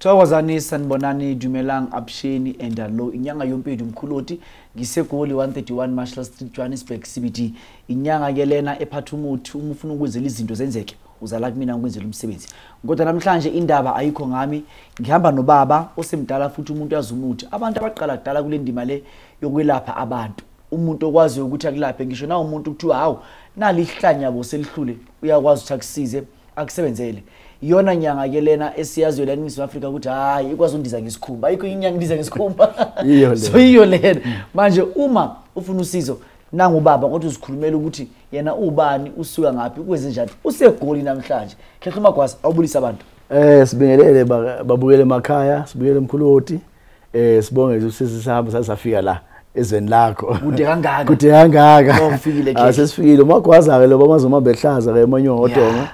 Thokozani, sanibonani, dumelang, avuxeni and hello. Inyanga yompethu Mkhuloti, ngiseGoli 131 Marshall Street, Johannesburg CBD. Inyanga ke lena ephatha umuthi, uma ufuna ukwenzela izinto zenzeke, uzala kumina ngikwenzela umsebenzi. Kodwa namhlanje indaba ayikho ngami, ngihamba nobaba osemdala futhi umuntu oyazi umuthi. Abantu abaqala kudala kule ndima le yokwelapha abantu. Umuntu okwaziyo ukuthi akulaphe, ngisho na umuntu kuthiwa hawu nali ihlanya bo selihlule, uyakwazi ukuthi akusize, akusebenzele. Iyona nyanga ke lena esiyaziyo la eNingizimu Afrika ukuthi hayi ikwazi undiza ngesikhumba, ayikho inyanga indiza ngesikhumba. Iyo le. So iyo lena. Manje uma ufuna usizo nangu baba, kodwa uzikhulumela ukuthi yena ubani, usuka ngaphi, ukwenze njani, useGoli namhlanje. Khehla Magwaza, awubulisa abantu. Sibingelele babukele emakhaya, sibukele Mkhuloti. Sibonge nje ukuthi sisihamba sasafika la ezweni lakho. Kude kangaka. Kude kangaka. Oh, ufikile Khehla. Sesifikile. Magwaza ke lo bamazoma behlaza ke emanyongo odonga.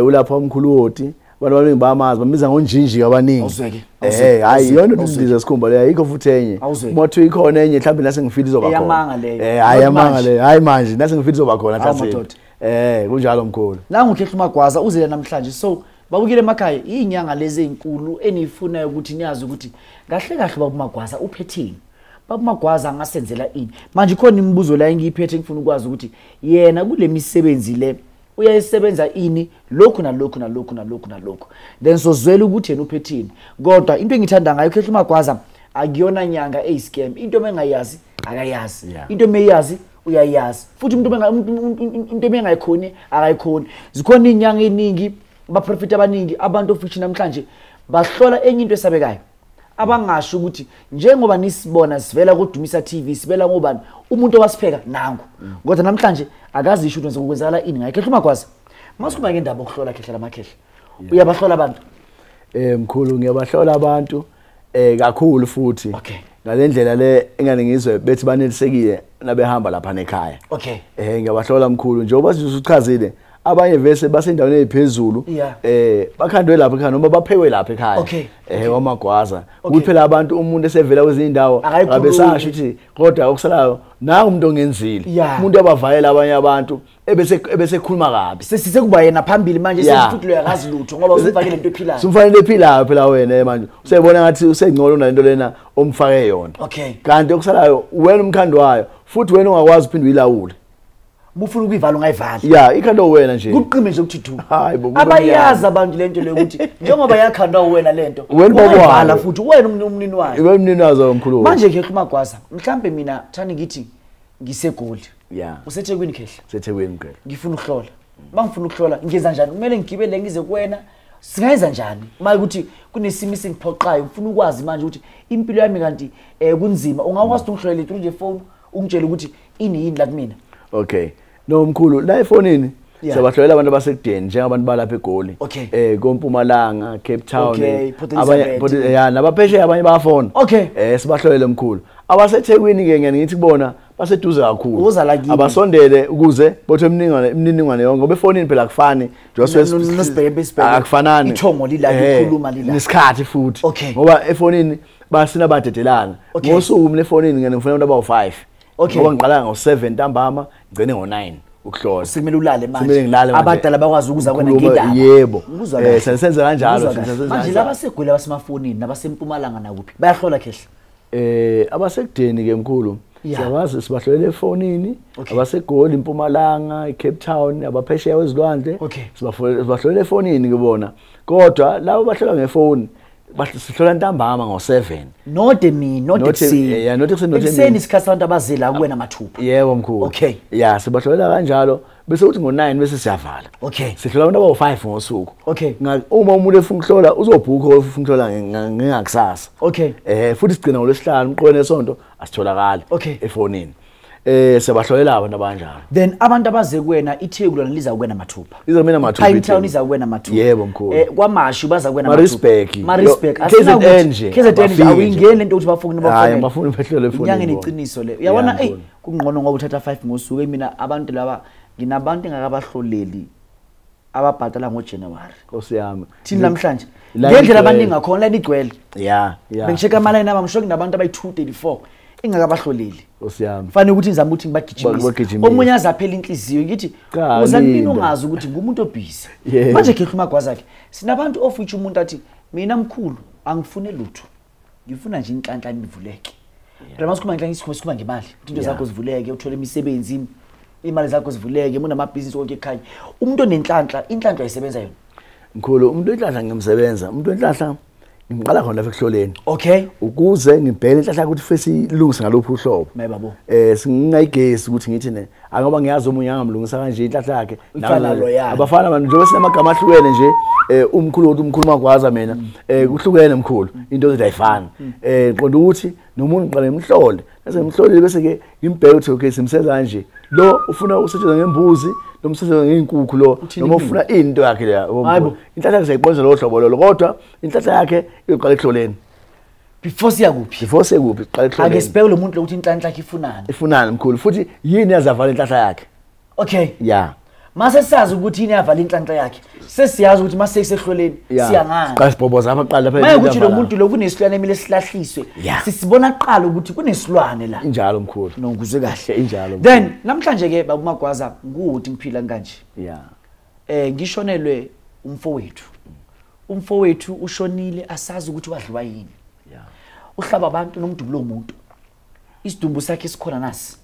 Ulapha Mkhuloti. Abantu abaningi bayamazi, bamiza ngonjinji abaningi. Awuzweke, awuzweke, Hayi, iyona awuzweke. indiza sikhumba leyo, ayikho futhi enye. Awuzweke. Uma kuthiwa ikhona enye mhlawumbe nase ngifile izoba khona. Eyamanga leyo. Hayi, Not eyamanga manje. leyo. Hayi manje, nase ngifile izoba khona Hawu, hlasela. madoda. Kunjalo mkhulu. Nangu Khehla Magwaza uzele namhlanje. So babukile emakhaya, izinyanga lezi ezinkulu enifunayo ukuthi niyazi ukuthi kahle kahle baba Magwaza uphetheni. Baba Magwaza angasenzela ini. Manje khona imibuzo la engiyiphethe ngifuna ukwazi ukuthi yena kule misebenzi le uyayisebenza ini, lokhu nalokhu nalokhu nalokhu nalokhu. Then sozwela ukuthi yena uphethini. Kodwa into engithanda ngayo Khehla Magwaza akuyona nyanga eyi-scam. Into mengayazi akayazi. Into meyazi uyayazi. Futhi umuntu into mengayikhoni akayikhoni. Zikhona inyanga eningi, abaprofeti abaningi, abantu ofishi namhlanje bahlola enye into esabekayo. Abangasho ukuthi njengoba nisibona sivela kuDumisa TV, sivela ngobani, umuntu owasipheka nangu. Kodwa namhlanje akazisho ukuthi kwenzakala ini ngaye. Khehla Magwaza, masikhuluma ngendaba yokuhlola Khehla lamakhehla. Uyabahlola abantu? Mkhulu, ngiyabahlola abantu kakhulu futhi. Ngalendlela le engane ngizwe bethi banelisekile nabehamba lapha nekhaya. Ngiyabahlola mkhulu, njengoba usuchazile abanye vese basendaweni eziphezulu, bakhandwe lapha ekhaya noma baphekwe lapha ekhaya. WaMagwaza. Ukuthi phela abantu umuntu esevela kwezinye indawo, Akayikhulumi. ngabe sasho ukuthi kodwa okusalayo nangu umuntu ongenzile. Umuntu abavayela abanye abantu ebese ekhuluma kabi. Sesikuba yena phambili manje, sesifuthi lo akazi lutho ngoba usumfakele into ephilayo. Usumfakele ephilayo phela wena manje. Usebona ngathi usengcono nalento lena omfake yona. Kanti okusalayo wena umkhandi wayo, futhi wena ungakwazi uphinde uyilawule. Bufuna ukuyivala ungayivala. Yeah, ikhanda wena nje. Kuqime nje ukuthi du. Hayi bo, kube Abayazi mnyama. abantu lento le ukuthi njengoba yakhandwa wena lento, Wena baba ungayivala wayo. futhi wena umnini wayo. Wena umnini wazo mkhulu. Manje Khehla Magwaza, mhlambe mina thani ngithi ngiseGoli. UseThekwini Khehla. SeThekwini Khehla. Ngifuna ukuhlola. Bangifuna ukuhlola, ngiyenza njani? Kumele ngigibele ngize kuwena. Singayenza njani? Uma ukuthi kunesimo esingiphoqayo, ngifuna ukwazi manje ukuthi impilo yami kanti kunzima. Ungakwazi ukungihlolela through the phone, ungitshele ukuthi ini yini la kumina. Okay. No mkhulu, la efonini siyabahlolela abantu abasekudeni njengabantu balapha eGoli. KoMpumalanga, Cape Town, Port abanye, Elizabeth. Port, yeah, nabaphesheya abanye bayafona. Sibahlolele mkhulu. AbaseThekwini ke ngeke ngithi kubona baseduze kakhulu. Uza la kimi. Abasondele ukuze bothe imininingwane yonke ngoba efonini phela akufani. Njengoba Nosibheke besibheke. Akufanani. Ithongo lila, likhuluma lila. Nesikhathi futhi. Ngoba efonini basina badedelana. Ngosuku mina efonini ngene ngifuna abantu abawu5. Ngoba ngiqala ngo7 ntambama ngigcine ngo9 ukuhlola. Sekumele ulale manje. Sekumele ngilale manje. Abadala bakwazi ukuza kwena Ngikhuluma, ngedaba. Yebo. Ukuzwa kahle. Senze kanjalo, Ukuzwa kahle. senze Manje kanjalo. laba segwele abasemafonini nabasempumalanga nakuphi? Bayahlola Khehla. Abasekudeni ke mkhulu. Siyabazi sibahlolela efonini, abaseGoli, Impumalanga, iCape Town, abaphesheya kwezilwandle. Sibahlolela efonini ke bona. Kodwa labo bahlola ngefoni, sihlola ntambama ngo7. Not emini, not Not ekuseni. yeah, not ekuseni, not Ekuseni emini. isikhathi abantu abazela kuwena mathupha. Yebo mkhulu. Sibahlolela kanjalo bese uthi ngo9 bese siyavala. Sihlola abantu abawu5 ngosuku. Uma umuntu efuna ukuhlola uzobhukha ofuna ukuhlola ngengakusasa. Futhi sigcina ngoLwesihlanu umqondo nesonto asitholakali efonini. Siyabahlolela abantu abanjalo. Then abantu abaze kuwena iTheku lona liza kuwena mathupha. Liza kumina mathupha Pine Town iTheku. iza kuwena mathupha. Yebo mkhulu. KwaMashu baza kuwena Maritzburg. mathupha. Maritzburg. Yo, KZN Asinakuthi nje, KZN nje, abafiki nje. awuyingeni lento ukuthi bafune Hayi, bafonele. bafuna behlole efonini Inyanga bona. eneqiniso le. Uyabona, Yeah, mkhulu. kungcono ngoba uthatha 5 ngosuku. Mina abantu laba nginabantu engakabahloleli ababhadala ngoJanuary. Nkosi yami. Thina namhlanje Line ngendlela igcwele. abaningi ngakhona line igcwele. Yeah, yeah. Bengichecka ama line ami, ngisho kunabantu abayi-234 engakabahloleli. Nkosi yami. Fanele ukuthi ngizame ukuthi ngibagijimise. Bagijimise. Omunye aze aphele inhliziyo ngithi Cha, uza kumina linda. ungazi ukuthi ngumuntu obusy. Yeah. Manje Khehla Magwaza ke sinabantu of which umuntu athi mina mkhulu Angifune lutho. Ngifuna nje inhlanhla imivuleke. Phela masikhuluma ngenhlanhla sikhuluma ngemali. Into zakho zivuleke, uthole imisebenzi, imali zakho zivuleke, unamabhizinisi konke ekhaya. Umuntu onenhlanhla, inhlanhla isebenza yona. Mkhulu, umuntu wenhlanhla ngimsebenza. Umuntu wenhlanhla ngiqala khona lapha ekuhloleni. Okay. Ukuze ngibheke inhlanhla ukuthi fesi ilungise ngalophu uhlobo. Mayebabo. Singayigesi ukuthi ngithi ne ngoba ngiyazi omunye angamlungisa kanje inhlanhla yakhe. Abafana abantu njengoba sinamagama ahlukene nje umkhulu uthi umkhulu Magwaza mina kuhlukene mkhulu into ethi ayifani. Qonda ukuthi nomuntu ngiqale ngimhlole bese ngimhlolile bese ke ngimbheke ukuthi okay simsenza kanje. Lo ufuna usetshenzwa ngembuzi, lo msetshenzwa ngeinkukhu lo noma ufuna into yakhe leya. Inhlanhla yakhe siyayiqonza lo hlobo lolo kodwa inhlanhla yakhe iyoqala ekuhloleni. Before siya kuphi? Before siya kuphi iqala ekuhloleni. Ake sibheke lo muntu lokuthi inhlanhla yakhe ifunani. Ifunani mkhulu futhi yini yazavala inhlanhla yakhe. Okay. Yeah. Mase sazi ukuthi yini yavala inhlanhla yakhe. Sesiyazi ukuthi mase isehloleni siyangana. Siqala sibhoboza apha qala lapha. Maye ukuthi lo muntu lo kunesilwane emele silahliswe. Sisibona qala ukuthi kunesilwane la. Injalo mkhulu. No ngizwe kahle injalo. Then namhlanje ke baba Magwaza ngukuthi ngiphila kanje. Yeah. Ngishonelwe umfowethu. Umfowethu ushonile asazi ukuthi wadliwa yini. Yeah. Uhlaba abantu nomdubulo womuntu. Isidumbu sakhe sikhona nasi.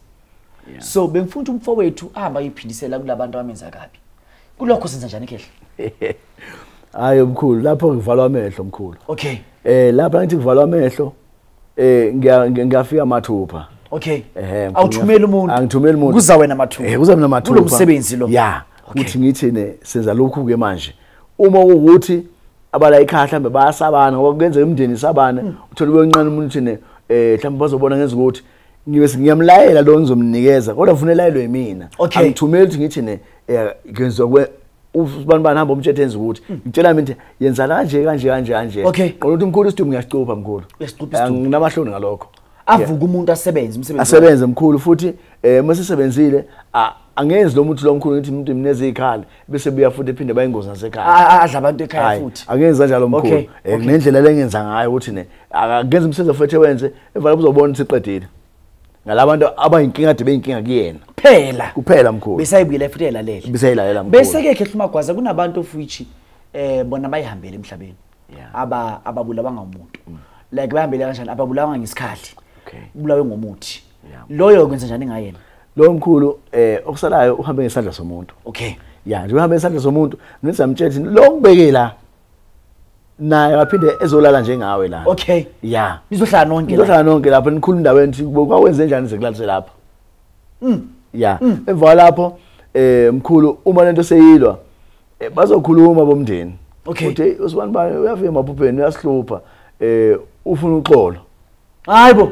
Yeah. So bengifuna umfowethu ahamba ayiphindisela kulabantu abamenza kabi. Kulokho senza njani kehle? Hayi mkhulu, lapho ngivalwa amehlo mkhulu. Okay. Lapha ngithi kuvalwa amehlo ngiyafika mathupha. Okay. Awuthumeli umuntu. Angithumeli umuntu. Kuza wena mathupha. Kuza mina mathupha. Kulomsebenzi lo. Yeah. Ukuthi ngithi ne senza lokhu ke manje. Uma ukuthi abala ekhaya mhlambe bayasabana ngoba kuyenzeka imindeni isabana, uthola uyoncane umuntu uthi ne mhlambe bazobona ngenza ukuthi ngibe ngiyamlayela lo ngizomnikeza kodwa ufuna elayelwe yimina. Angithumeli ukuthi ngithi ne ngenziwa kwe ubani bani hamba umtshethe enza ukuthi ngitshela mina yenza kanje kanje kanje kanje. Qonda ukuthi mkhulu isidumbu ngiyasicupha mkhulu. Uyasicupha isidumbu. Nginamahloni ngalokho. Avuka umuntu asebenze umsebenzi. Asebenze mkhulu futhi uma sisebenzile angenzi lo muntu lo mkhulu ngithi umuntu mneze ikhali bese buya futhi ephinde bayingozi nasekhaya. Adla abantu ekhaya futhi. Angenzi kanjalo mkhulu. Nendlela lengenza ngayo ukuthi ne akenze umsebenzi futhi wenze emva uzobona ukuthi iqedile. Ngalabantu abayinkinga ade beyinkinga kuyena. Kuphela. Kuphela mkhulu. Besayibuyela futhi elalela. Besayilalela mkhulu. Bese ke Khehla Magwaza kunabantu ofuthi bona bayihambele emhlabeni. Ababulawanga umuntu. Like bayihambele kanjani ababulawanga ngesikhali. Okay. Ubulawe ngomuthi. Loyo kwenza njani ngayena? Lo mkhulu okusalayo uhambe ngesandla somuntu. Okay. Yeah, nje uhambe ngesandla somuntu, ngizamtshela ukuthi lo ngibeke la naye aphinde ezolala njengawe la. Okay. Yeah. Nizohlala nonke la. Nizohlala nonke lapha nikhuluma endaweni ukuthi kwawenze njani zekulaliswe lapha. Yeah. Emva lapho mkhulu uma lento seyilwa bazokhuluma bomndeni. Okay. Uthi usibani bani uyafika emaphupheni uyasihlupha ufuna uxolo. Hayibo.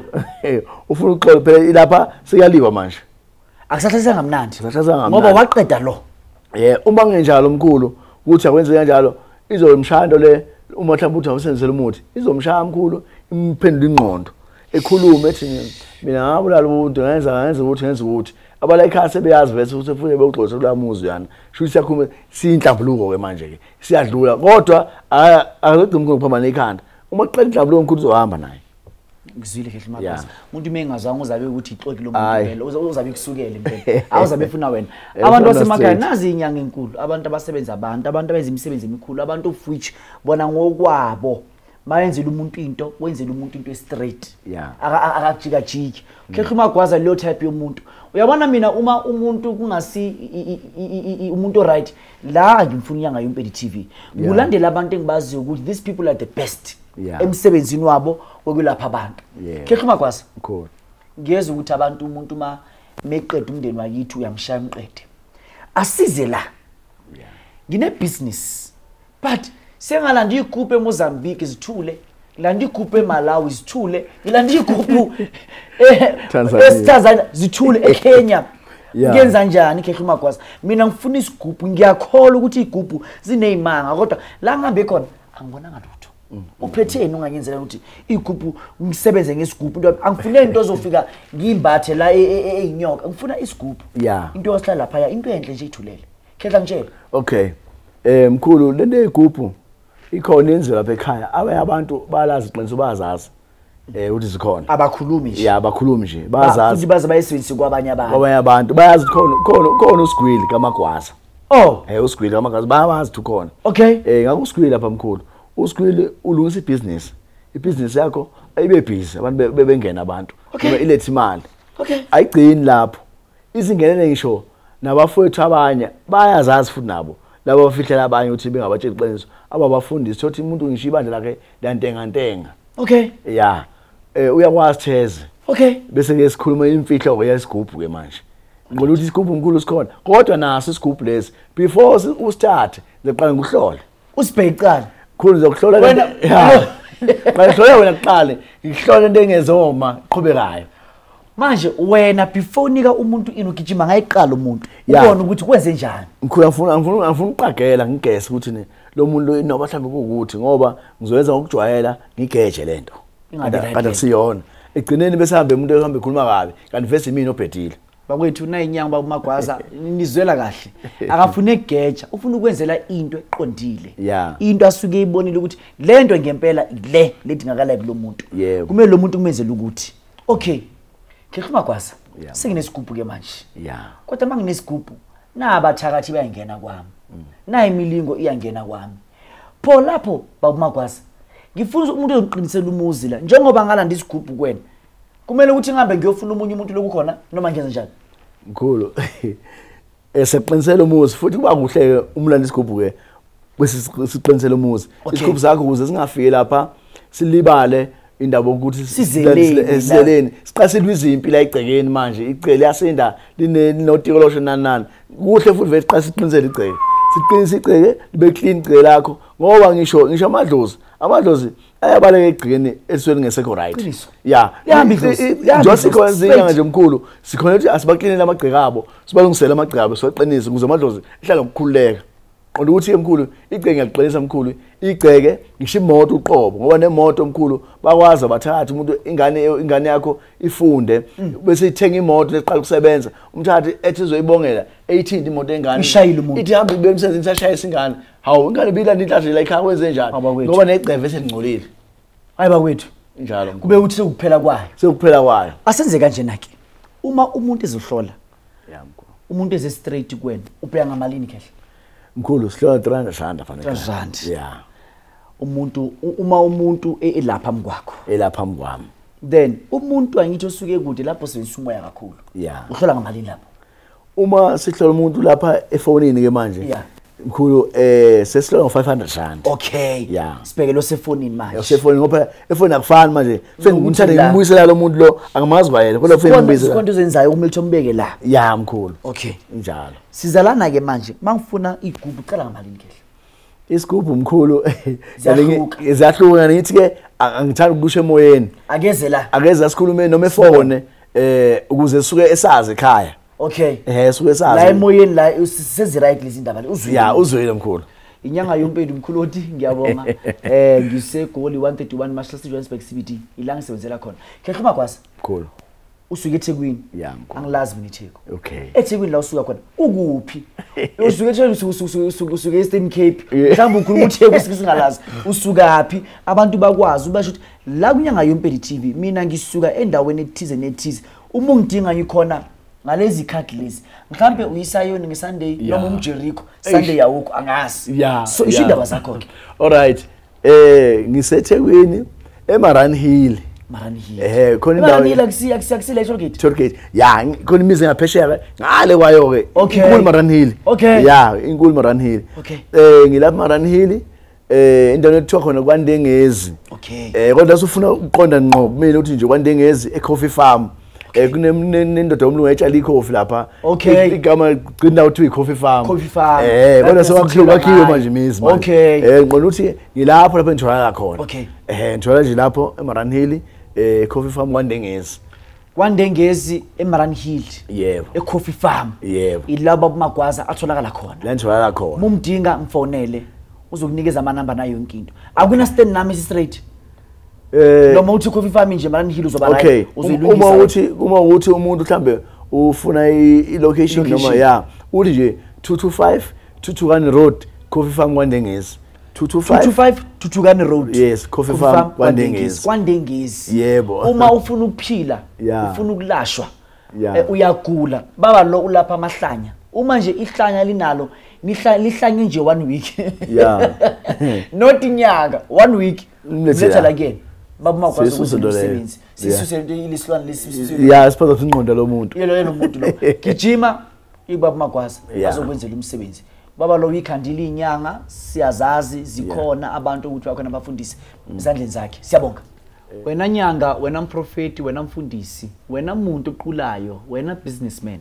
Ufuna uxolo phela lapha sekuyaliwa manje. Akusahlalisanga kamnandi. Akusahlalisanga kamnandi. Ngoba waqeda lo. Uma kungenjalo mkhulu ukuthi akwenze kanjalo izomshando le uma mhlawumbe uthi awusenzele umuthi izomshaya mkhulu imphendula ingqondo ekhulume ethi mina ngabulala umuntu ngenza ukuthi ngenza ukuthi abala ekhaya sebeyazi vese ukuthi futhi bewugxothe kulamuzi yana sho ukuthi siyakhuluma siyinhlambuluko ke manje ke siyadlula kodwa akugcina mkhulu kuphambana ekhanda uma kuqala inhlambuluko mkhulu uzohamba naye. Ngizwile Khehla Magwaza. Umuntu uma engazwanga uzabe ukuthi ixoki lo muntu impela uzabe kusukele impela awuzabe efuna wena. Abantu basemakhaya nazi inyanga enkulu, abantu abasebenza abantu abenza imisebenzi emikhulu, abantu of which bona ngokwabo bayenzela umuntu into, wenzela umuntu into straight. Akajika jiki. Khehla Magwaza leyo type yomuntu. Uyabona mina uma umuntu kungasi umuntu right la ngimfuna inyanga yompedi TV. Kulandela abantu engibaziyo ukuthi these people are the best. Emsebenzini wabo wokulapha abantu. Khehla Magwaza. Mkhulu. Ngiyezwa ukuthi abantu umuntu uma meqeda umndeni wakithi uyamshaya umqede. Asize la. Ngine business. But sengalanda igroup eMozambique zithule, ngilanda igroup eMalawi zithule, ngilanda igroup eTanzania zithule, eKenya. Ngenza njani Khehla Magwaza? Mina ngifuna isigubhu, ngiyakholwa ukuthi igubhu zinezimanga kodwa la ngihambe khona angibonanga lutho. Uphetheni ungangenzela ukuthi igubhu ngisebenze ngesigubhu into angifune into ozofika ngimbathe la eyinyoka ngifuna isigubhu into yosihlala lapha into enhle nje ithulele. Khehla ngitshela. Okay. Mkhulu lento yegubhu ikhona yenziwa lapha ekhaya abaye abantu balazi iqiniso bayazazi ukuthi zikhona. Abakhulumi nje. Yeah, abakhulumi nje bayazazi. Futhi baze bayisebenzise kwabanye abantu. Kwabanye abantu bayazi khona usigwili kaMagwaza. Oh. Usigwili kaMagwaza bayawazi ukuthi ukhona. Okay. Ngakho usigwili lapha mkhulu. Usigwili ulungisa ibhizinisi. Ibhizinisi yakho ayibe busy, abantu bebengena abantu. Okay. Noma ilethe imali. Okay. Ayigcini lapho. Izingenele ngisho nabafowethu abanye bayazazi futhi nabo. Laba bafihlela abanye ukuthi bengabatsheli iqiniso. Ababafundisi thothi umuntu ngisho ibandla lakhe liyantengantenga. Okay. Yeah. Uyakwazi theze. Okay. Bese ke sikhuluma imfihlo ke yesigubhu ke manje. Ngibona ukuthi isigubhu mkhulu sikhona. Kodwa naso isigubhu lesi before usithathe ngiqala ngikuhlole. Usibheke kuqala. Khulu ngizokuhlola Wena- ya. Ngihlola wena kuqala, ngihlola into engezoma iqhubekayo. Manje wena before unika umuntu ini ugijima ngayiqala umuntu. Yeah. Ubone ukuthi kwenze njani. Mkhulu angifuna ukuqagela ngigese ukuthi ne lo muntu lo noma mhlawumbe kuwukuthi ngoba ngizoyenza ngokujwayela ngigeje lento. Ingabi right Kanti lento. akusiyona. Egcineni bese hambe umuntu ehambe ekhuluma kabi kanti vese imini obhedile. Bakwethu nayinyanga bakumagwaza nizwela kahle. Akafune ukugeja, ufuna ukwenzela into eqondile. Yeah. Into asuke eyibonile ukuthi lento ngempela le ledingakala kulo muntu. Yebo. Kumele lo muntu kumenzele ukuthi. Okay. Khehla Magwaza. Yeah. Senginesigubhu ke manje. Yeah. Kodwa manginesigubhu nabathakathi bayangena kwami. Nayi imilingo iyangena kwami. Pho lapho bakumagwaza ngifuna umuntu ozoqinisela umuzi la njengoba ngalanda isigubhu kuwena. Kumele ukuthi ngihambe ngiyofuna umunye umuntu lokukhona noma ngenze njani? Mkhulu eseqinisela umuzi futhi kuba kuhle ke umlando isigubhu ke bese siqinisela umuzi. Okay. Isigubhu sakho ukuze singafiki lapha silibale indaba ukuthi Sizeleni la. sizeleni siqasilwe izimpi la egcekeni manje igceke liyasinda linotikolosho nani nani kuhle futhi vele siqase siqinisele igceke siqinise igceke libe clean igceke lakho ngoba ngisho amadlozi ayabaleka egcekeni elisweni ngesekho right. Qiniso. Yeah. Lihamba idlozi, lihamba Njengoba idlozi, sikhona straight. izinyanga nje mkhulu sikhona ukuthi asibaklinele amagceke abo sibalungisele amagceke abo siwaqinise ukuze amadlozi ehlale ngokukhululeka. Qonda ukuthi mkhulu igceke ngiyaliqinisa mkhulu igceke ngisho imoto uqobo ngoba nemoto mkhulu bakwazi abathatha umuntu ingane yakho ifunde bese ithenga imoto leqala ukusebenza umthathe ethi izoyibongela eyithinta imoto engane Ishayile umuntu. ithi hambe ibe emsebenzini isashayisa ingane hawu ingane bilanda inhlanhla la ekhaya kwenze njani Hawu, bakwethu. ngoba negceke eselingcolile Hayi bakwethu. injalo mkhulu Kube ukuthi sekuphela kwayo. sekuphela kwayo. Asenze kanjena ke. Uma umuntu ezohlola, Ya mkhulu. umuntu eze straight kuwena, ubheka ngamalini khehla? Mkhulu sihlola 300 rand afana. 300 rand. Yeah. Umuntu uma umuntu elapha mkwakho. Elapha mkwami. Then umuntu angithi osuke kude lapho sebenzisa umoya kakhulu. Yeah. Uhlola ngamalini lapho? Uma sihlola umuntu lapha efonini ke manje. Yeah. Mkhulu sesihlola ngo 500 rand. Okay. Yeah. Sibheke lo sefonini manje. Yasefonini ngoba efoni akufani manje. Nokuthi Ngimthanda la- ngibuyisela lo muntu lo angamazi kwayena kodwa ufike ngibuyisela. Sikhona ozenzayo kumele ukuthi umbeke la. Ya mkhulu. Okay. Injalo. Sizalana ke manje mangifuna igubhu uqala ngamalini khehla? Isigubhu mkhulu Ziyahluka. ziyahluka ngithi ke angithanda ukusho emoyeni. Akeze la. Akeze asikhulume noma efone ukuze suke esazi ekhaya. Okay. Suke esazi. La emoyeni la sezi right lezi ndaba le uzwile. Ya uzwile mkhulu. Inyanga yompeli mkhulu othi ngiyabonga. NgiseGoli 131 Marshall Street Johannesburg CBD ila ngisebenzela khona. Khehla Magwaza Mkhulu. usuke eThekwini. Ya, mkhulu. Angilazi mina iTheku. Okay. eThekwini la usuka khona ukuphi? Usuke eThekwini usuke Eastern Cape. Mhlawumbe ukhuluma uTheku singalazi. Usukaphi? Abantu bakwazi ubasho ukuthi la kunyanga yompeli TV mina ngisuka endaweni ethize nethize. Uma ungidinga ngikhona ngalezi khadi lezi. Mhlambe uyisayoni ngeSunday Yeah. noma umJericho Sunday yawukho angazi. Yeah. So isho indaba zakho ke. All right. NgiseThekwini eMaran Hill. Marani Hill. Khona indawo Marani Hill akusi la toll gate. Toll gate. Ya, khona imizi ngaphesheya ngale kwayo ke. Okay. Inkulu Maran Hill. Okay. Ya, inkulu Maran Hill. Okay. Ngilapha Maran Hill. Indawo ekuthiwa khona kwaNdengezi. Okay. Kodwa sufuna ukuqonda ngqo kumele uthi nje kwaNdengezi eCoffee Farm. Kunendoda yomlungu etshala icoffee lapha. Okay. Igama gcina uthi iCoffee Farm. Coffee Farm. Kodwa Lapho sekwakhiwe manje imizi manje. Okay. Ngiqonda ukuthi ngilapho lapho engitholakala khona. Okay. Ngithola nje lapho eMaran Hill Coffee Farm kwaNdengezi. KwaNdengezi eMaran Hill. Yebo. eCoffee Farm. Yebo. Ilabo Magwaza atholakala khona. La ngitholakala khona. Mumdinga mfonele uzokunikeza amanamba nayo yonke into. Akuna stand nami si straight. Noma uthi Coffee Farm nje Maran Hill uzoba Okay. right. Uzoyilungisa. Uma uthi umuntu mhlambe ufuna i-location noma Location. ya uthi nje 225 221 Road Coffee Farm kwaNdengezi. 225 225 Thuthukani Road. Yes, Coffee Farm KwaNdengezi. KwaNdengezi. Yebo. Uma ufuna ukuphila, Yeah. ufuna ukulashwa, Yeah. uyagula, baba lo ulapha amahlanya. Uma nje ihlanya linalo, lihlanye nje 1 week. Yeah. Not inyanga, 1 week. Mlethe Mletha la. la kuyena. Baba Magwaza ukwenza umsebenzi. Sisuse into ilesilwane lesi. Yeah, siphatha ingqondo lomuntu. Yelo yelo muntu lo. Gijima ibaba Magwaza azokwenzela umsebenzi. Baba lo ikhandile inyanga, siyazazi zikhona abantu ukuthi bakhona abafundisi ezandleni zakhe. Siyabonga. Wena nyanga, wena mprofeti, wena mfundisi, wena muntu oqulayo, wena businessman.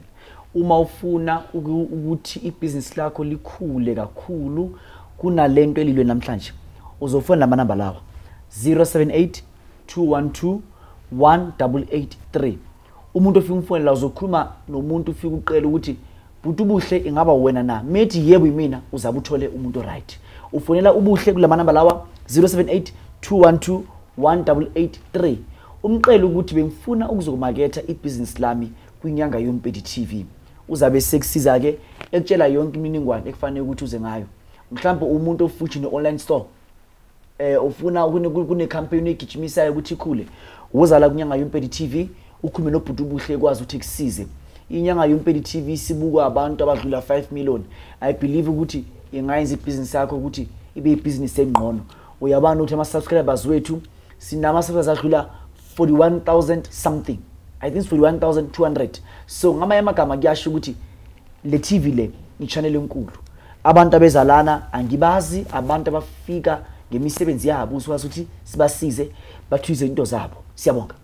Uma ufuna ukuthi ibhizinisi lakho likhule kakhulu kunalento elilwe namhlanje, uzofona lamanamba lawa 078 212 1883. Umuntu ofika umfonela uzokhuluma nomuntu ufika uqela ukuthi bhuti ubuhle ingaba wena na, methi yebo imina, uzabe uthole umuntu right. Ufonela ubuhle kulamanamba lawa 078 212 1883. Umqele ukuthi bengifuna ukuzokumaketha ibhizinisi lami kwinyanga yoMpedi TV. Uzabe sekusiza ke ekutshela yonke imininingwane ekufanele ukuthi uze ngayo. Mhlawumbe umuntu ofuthi ne-online store, ufuna kune campaign egijimisayo ukuthi ikhule, woza la kunyanga yoMpedi TV ukhulume nobhuti ubuhle ekwazi ukuthi kusize. Inyanga yoMpedi TV sibukwa abantu abadlula 5 million. I believe ukuthi ingayenza ibhizinisi yakho ukuthi ibe ibhizinisi engqono. Uyabona ukuthi ama subscribers wethu sinama subscribers adlula 41,000 something. I think it's 41,200. So ngamanye amagama kuyasho ukuthi le TV le i-channel enkulu. Abantu abezalana angibazi, abantu abafika ngemisebenzi yabo usikwazi ukuthi sibasize bathuze into zabo. Siyabonga.